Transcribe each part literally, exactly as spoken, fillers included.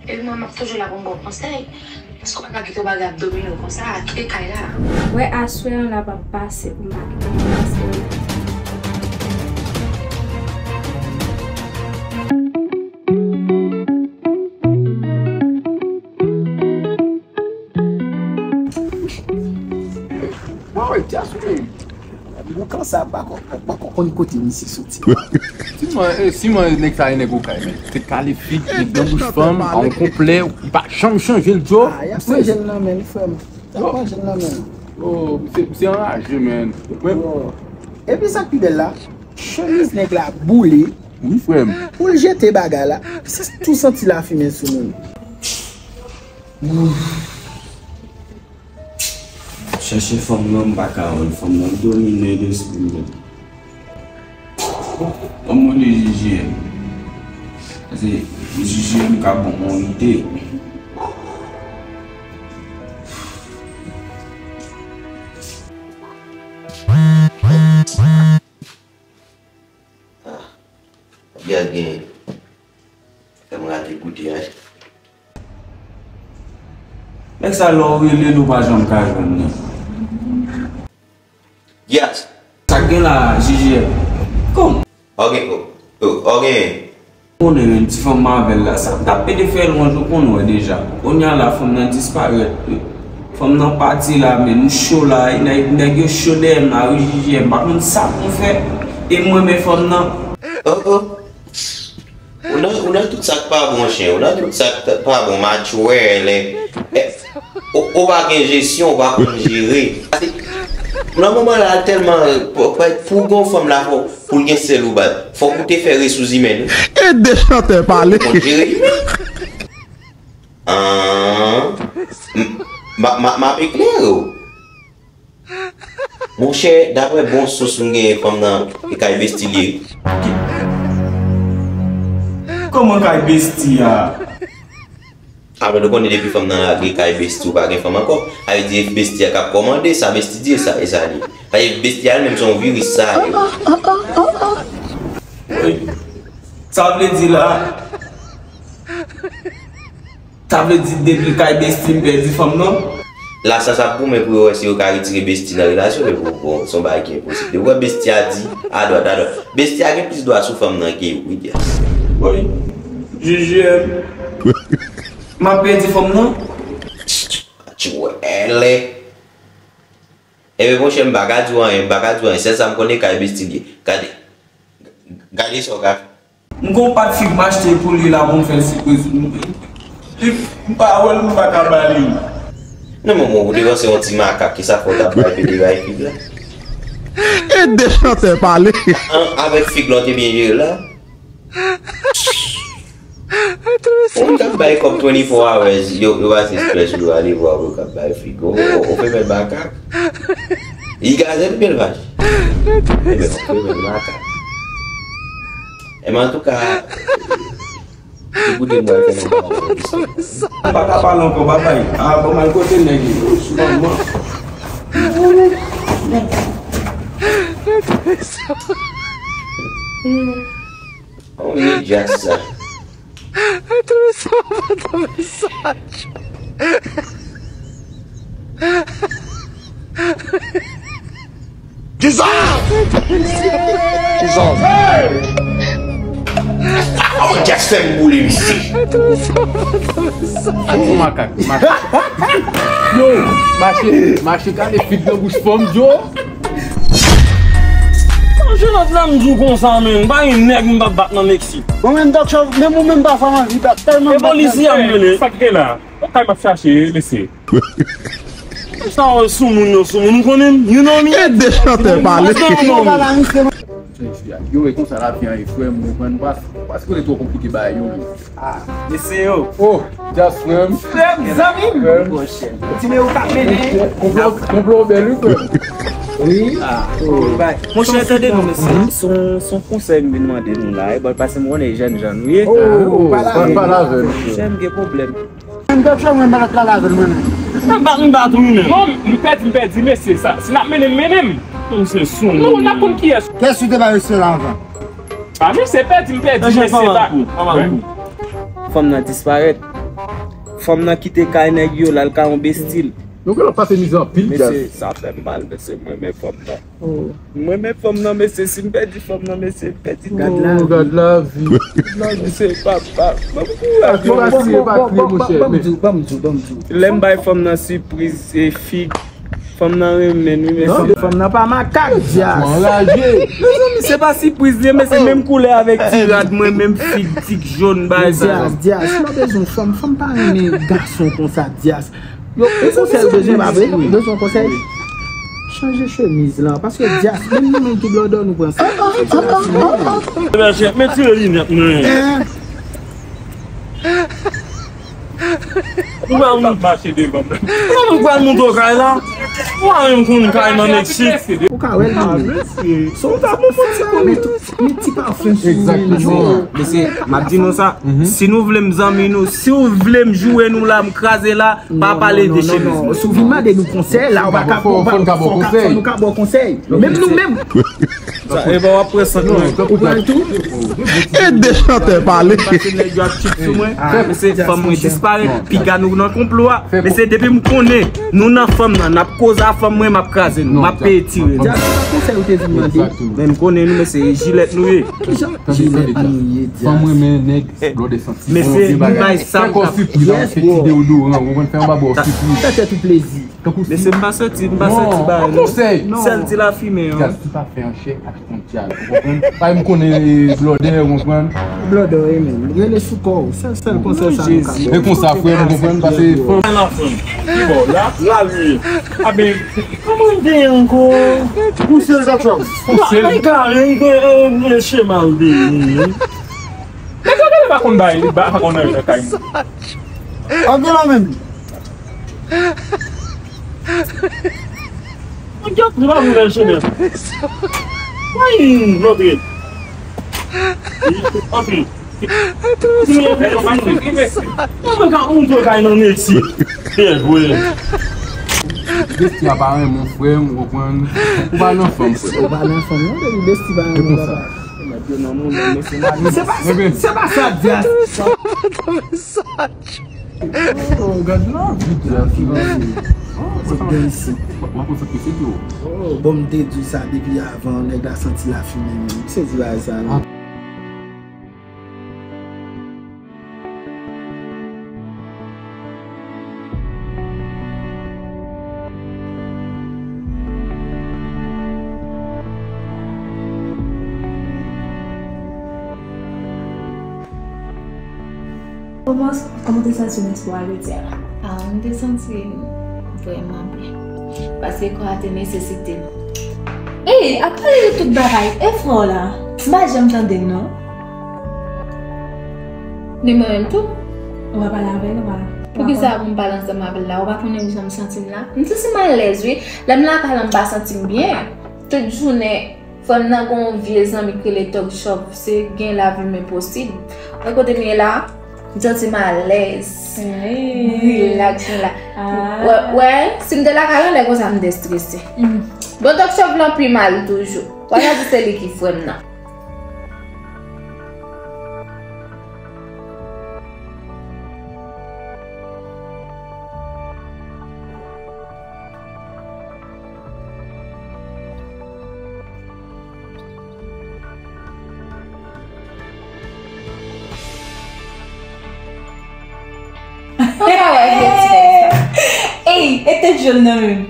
Epi mwen, m ap toujou la pou m ba w konsèy. Paske w pa ka kite yon bagay ap domine w konsa, kite kay la. Wè, aswè an la p ap pase pou m pa kite kay la, paske Mwen wè Djaz ou menm. Boukan sa pa ko, pa ko konn kote misye soti. Si mwen, eh, si mwen nèg sa e nèg okay, men. Se kale fig, nèg nan bouch fanm, a yon konplè, ou pa janm chanje l, Djo. Ah, y ap manje l nan men l, frè m. Y ap manje l nan men l. Oh, misye, misye anraje, men. Epi sa k pi bèl la, chemiz nèg la boule. Wi, frè m. Pou l jete bagay la, se tou santi lafimen sou moun. Chèche fanm nan, m pa ka wè l. Fanm nan domine lespri m. Ban m mande J J M. Paske J J M ka ban m yon ide. Ah, Fabian gen fè m rate goute a. Nèg sa lè w rele l ou pa janm ka jwenn li. Dias. Sa k gen la, J J M? Kòman? Ok, ok. Ou konnen menm ti fanm m avè l la, sa m t ap pede fè l yon jou konn wè deja. Kounye a la fanm nan disparèt wi. Fanm nan pati la, men nou cho la, e nèg, nèg yo cho dèyè m la wi, J J M, m pa konn sa pou m fè. E m renmen fanm nan. Oh, oh. Ou nan, ou nan tout sa k pa bon, chen. Ou nan tout sa k pa bon, match wè, lè, eh, ou, ou pa gen jesyon, ou pa konn jere. Nan moman la, tèlman, pou, pou, pou gon fanm la, fò, pou l gen sèl ou bat, fòk ou te fè resouz imèn, wi. Ede chantè pale. Ou konn jere imèn. Ah, m, m, m, m ap eklere w. Monchè, daprè bon sous m genyen, fanm nan e kay besti l ye. Kòman kay besti a? Apre nou konnen depi fanm nan lage kay besti, ou pa gen fanm ankò. Sa vle di besti a k ap kòmande, sa besti di e sa, e sa li ye. Sa vle di besti a li menm se yon viris sa ye. Sa vle di la. Sa vle di depi l kay besti m pèdi fanm nan? La sa, sa ap goumen pou yo wè si yo ka retire besti nan relasyon, men bon, bon, se yon bagay ki enposib. Depi w wè besti a di adwat, adwat. Besti a gen plis dwa sou fanm nan ke ou, wi, Dias. Wi. J J M. M ap pèdi fanm nan? Ti wè lè. Ebyen, monchè, m pa ka di w anyen, m pa ka di w anyen. Sèl sa m konnen, kay besti l ye. Gade. Gade sa w ka fè. M gon pak fig m achte pou li la pou m fè l sipriz. M pa wè l, m pa ka ba li. Non, men ou te panse yon ti makak, ki sa fè w t ap bay pede bay fig la? Ede chantè pale. An, avèk fig la, w te byen jere la. Moun k ap bay kòb twenty-four hours, yo, yo pase strès, yo ale vwa yo k ap bay fig. Ou, ou, ou fè bèl makak. Li gaze l byen vache. Ebyen, ou fè bèl makak. Ebyen, antouka, se pou de mwen fè nan bagay. M pa ka pale ankò, babay. A, bon, m al kote nèg yo. Sou mwen. Konbyen djaz sa? Tout sa pa ta mesaj. Kisa? Kisa? Oh, djaz fè m boule, misye. Ou makak, makak. Yo, mache, mache kale fig nan bouch fanm, Djo. Manje lòt la m di w konsa, men m pa gen nèg m p ap bat nan Meksik. Bon, menm Dòk Chòv, menm ou menm pafwa m anvi bat tèlman m bat nèg. E polisye a m rele. Sa k gen la? Ou kay m ap chache, mesye. Sa w sou moun yo, sou moun, ou konnen m, you know me? Ede chantè pale. Yo, e konsa lavi an ye, frè m, ou konprann, ou pa, ou pa sipoze twò konplike bagay yo, menm. Ah, mesye yo. Oh, Djaz, frè m. Frè m, zanmi m. Frè m. Ti men ou k ap mennen. Konplo, konplo bèl, wi, frè m. Wi. Ah, oh. Monchè, tande non, mesye. Se yon, se yon konsèy m vin mande nou la. E bò l pase m konnen jèn jan nou ye. Oh, pa lave. Pa lave. Monchè, m gen pwoblèm. M pèp chè mwen, m pa t la lave l, mwen menm. M bat, m bat ou menm. Non, m pèdi, m pèdi, mesye, sa. Si n ap mennen, m mennen m. Non, se sou. Non, n ap konn kiyès. Kiyès ou te ba respè la anvan? Pa mesye pèdi, m pèdi, mesye, bat. Fanm nan disparèt. Fanm nan kite kay nèg yo, l al kay yon besti l. Nou genlè pase mizè anpil, mesye, djaz. Sa fè m mal, mesye, m renmen fanm nan. M renmen fanm nan, mesye, si m pèdi fanm nan, mesye, m pèdi tout. Gad lavi. Gad lavi. Mesye, pa, pa, ban m kouraj. Ban m di w, ban m di w, ban m di w. Lè m bay fanm nan sipriz, e fig, fanm nan renmen n, wi, mesye. Non, fanm nan pa makak, djaz. Anraje. Mezanmi, se pa sipriz li ye, mesye, menm koulè avèk ti rad mwen, menm fig, fig jòn, bagay sa. Djaz, djaz, si w bezwen fanm, fanm pa renmen gason konsa, djaz. Yo, e konsèy w bezwen, pa vre? Ou bezwen konsèy? Chanje chemiz lan, paske djaz, menm nou menm ki blòdò, nou pran sa. Ebyen, chèf, men tire linèt mwen. Ou pral m-, mache devan m. Kòman m pral monte w kay la? Ou pa menm konn kay nan Meksik. Ou ka wè l, men. So, ou ta bon moun sa, men tou. Met ti pafen sou li. Egzakteman. Mesye, m ap di nou sa, si nou vle m zanmi nou, si w vle m joure nou la, m kraze la, pa pale de chemiz. Si w vin mande nou konsèy, la, ou pa ka, fò nou ka ba w konsèy. Menm nou menm. Sa, e pa w ap pran sant mwen. Ou pran tou? E de chantè pale. Pase nèg yo ap chit sou mwen. Mesye, fanm mwen disparèt. Piga nou nan konplo a. Mesye, depi m konnen nou nan fanm nan, n ap koze a fanm mwen, m ap kraze nou. M ap peye tire. Djaz, se pa konsèy ou te vin mande. Men m konnen nou, mesye, jilèt nou ye. Kijan jilèt nou ye, djaz? Fanm renmen nèg blòdè santi. Mesye, m bay sa m tap. Yes, bro. Fè ti deodoran, ou konn fè anba bò sipriz. Fè tèt ou plezi. Mesye, m pa santi, m pa santi bagay non. Konsèy. Sèl ti lafimen an. Djaz, ti pa fè an chè ak yon djaz. Ou konprann? Pa m konnen, e, blòdè, ou konprann? Blòdè, e menm. Rele sou kò w. Sèl, sèl konsèy sa nou ka ba w. E konsa, frè m, ou konprann? Pase fanm. An anfan, ki bò la, la li ye. A ben, kòman l te ye ankò? Pou sèl sa, frè m. Konsèy. Li kare, li te, e, chema l te ye. Nèg yo genlè pa konn bay, li ba, pa konn anyen nan kay moun. Antre la menm. Nèg yo ap pran bèl chemen. Woy, blòdè. Antre. Mwen ka monte kay nan Meksik. Bèl vre. Besti a pa renmen w, frè m, ou konprann? Ou pa nan fanm, frè. Ou pa nan fanm, non, depi besti pa renmen w, papa. Se pa, se, se pa sa, Dias. Oh, gad la, Dias. Oh, se pa isi. Oh, bon, m te di w sa depi avan, nèg la santi lafimen, menm. M sezi bagay sa, non. Kòman, kòman w te santi w nan espwa jodi a la? Ah, m te santi m vrèman byen. Paske kò a te nesesite m. Ey, ap pale de tout bagay, e frè w la? M pa janm tande l, non. Ni mwen menm tou. Ou pa pale avè l, ou pa. Poukisa pou m pale ansanm avè l la? Ou pa konnen jan m santi m la? M santi m alèz, wi. Lè m lakay la, m pa santi m byen. Tout jounen, frè m nan gen yon vye zanmi ki rele Talk Shop. Se gen lavi m enposib. Mwen kote m ye la, m santi m alèz. M rilaks, m la. Wè, wè, si m te lakay la, lè konsa m destrese. Bon, Talk Shop lan pi mal toujou. Wè, sa di se li ki frè m nan. Ey, e tèt jòn nan menm.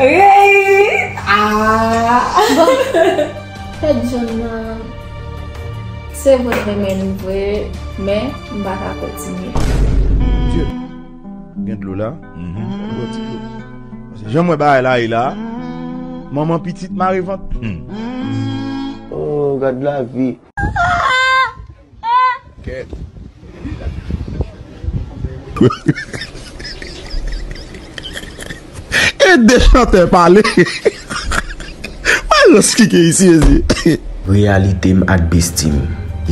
Ey! Ah! Bon, tèt jòn nan, se vre, m renmen l vre, men m pa ka kontinye. Dye, gen dlo la. Bwè ti dlo. Paske jan m wè bagay la ye la, manman pitit mare vant. Oh, gad lavi. Kèt. E de chantè pale. Wè lòs ki gen isi, mesye. Reyalite m ak besti m.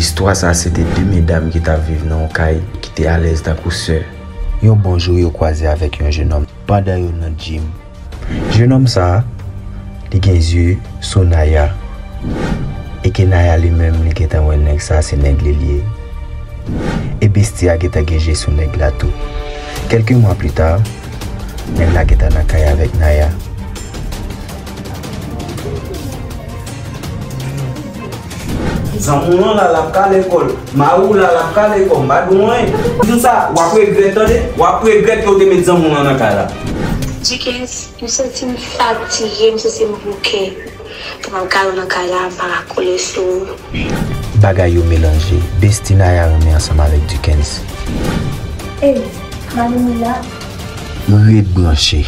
Istwa sa se te de medam ki t ap viv nan yon kay ki te alèz tankou sè. Yon bon jou, yo kwaze avèk yon jenòm pandan yo nan gym. Jenòm sa, li gen zye sou Naya. E ke Naya li menm, li gentan wè nèg sa, se nèg li l ye. E besti a gentan gen je sou nèg la tou. Kèlke mwa pita, nèg la gentan nan kay avèk Naya. Zanmi w lan la, l ap kale kò l. Mari w la, l ap kale kò l. M pa di w anyen. Di w sa, w ap regrèt, tande. W ap regrèt ke w te met zanmi w lan nan kay la. Dickens, m santi m fatige, m santi m bouke. Pou m ap gade w nan kay la, m pa ka kole sou ou. Bagay yo melanje. Besti Naya renmen ansanm avèk Dickens. Ey, Malimila. Ret branche.